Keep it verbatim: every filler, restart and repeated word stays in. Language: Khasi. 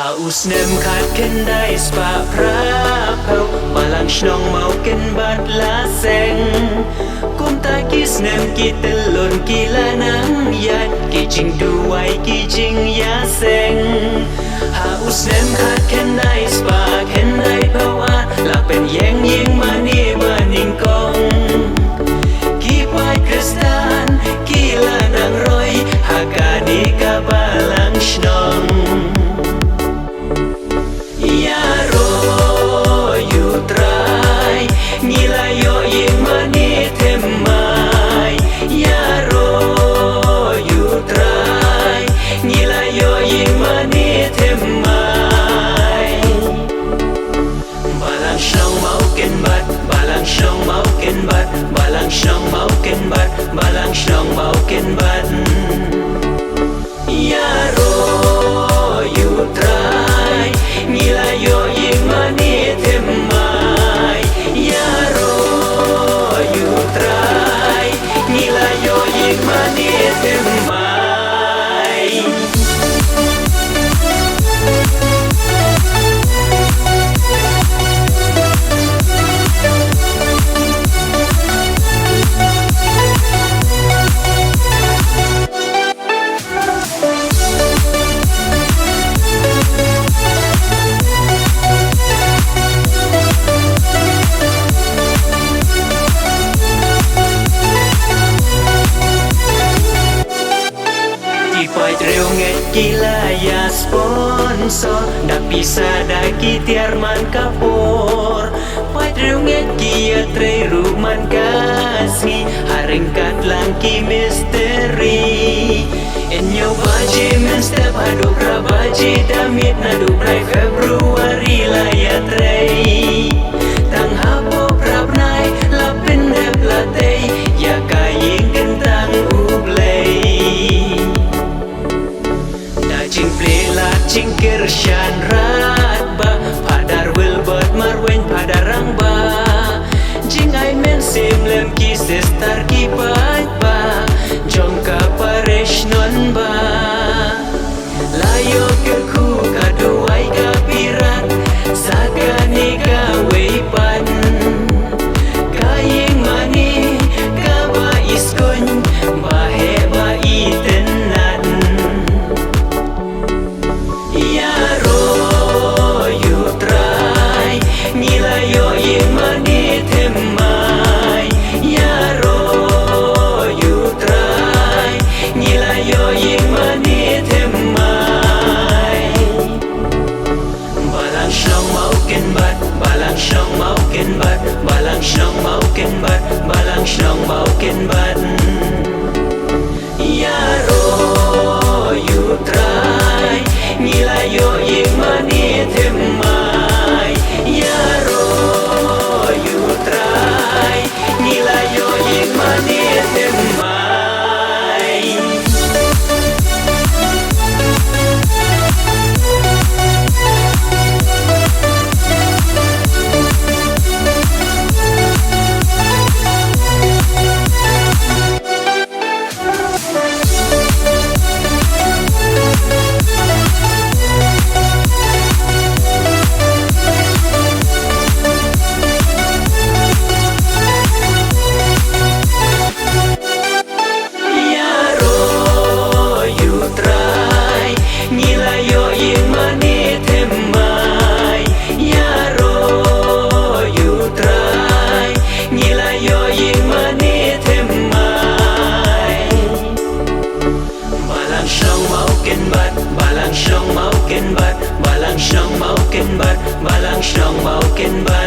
Ha u snem khatkhyndai spah phraphew, Balang Shnong Mawkinbat la seng. Kumta ki snem ki tyllun ki la nang ïaid, ki jingduwai ki jingïaseng. Ha u snem khatkhyndai spah khyndaiphew ar, la pynïeng ïing mane ba nyngkong. Ki paid Khristan ki la nang roi ha kane ka Balang Shnong. Ïaroh ïa u Trai, ngi la ïoh ïing mane thymmai. Ïaroh ïa u Trai, ngi la ïoh ïing mane thymmai. Balang Shnong Mawkinbat, Balang Shnong Mawkinbat, Balang Shnong Mawkinbat, Balang Shnong Mawkinbat. Ïaroh ïa u Trai, ngi la ïoh ïing mane thymmai. Ïaroh ïa u Trai, ngi la ïoh ïing mane thymmai. Ki paid riewngeit ki la ïa sponsor da pisa da ki tiar man ka por. Paid riewngeit ki ïatrei ruh man ka sngi ha ryngkat lang ki mistri. Hynñiew baje mynstep haduh phra baje da miet, naduh phra February la ïatrei. Tang hapoh phra bnai la pyndep la tei ïa ka ïing kyntang U Blei. Da jingplie lad jingkyrshan radbah, Phadar Wilbert Marwein Phadar Rangbah, jingai mynsiem lem ki sister ki paidbah jong ka parish Nonbah. La ïoh kyrkhu ka duwai ka pirat sa kane kawei pat. Ka ïing mane kaba iskuin, ba heh ba itynnad. Ïaroh ïa u Trai, ngi la ïoh ïing mane thymmai. Ïaroh ïa u Trai, ngi la ïoh ïing mane thymmai. Balang Shnong Mawkinbat, Balang Shnong Mawkinbat, Balang Shnong Mawkinbat, Balang Shnong Mawkinbat. Ïaroh ïa u Trai, ngi la ïoh ïing mane thymmai. Ïaroh ïa u Trai, ngi la ïoh ïing mane thymmai. Ïaroh ïa u Trai, ngi la ïoh ïing mane thymmai. Ïaroh ïa u Trai, ngi la ïoh ïing mane thymmai. Balang Shnong Mawkinbat, Balang Shnong Mawkinbat, Balang Shnong Mawkinbat, Balang Shnong Mawkinbat.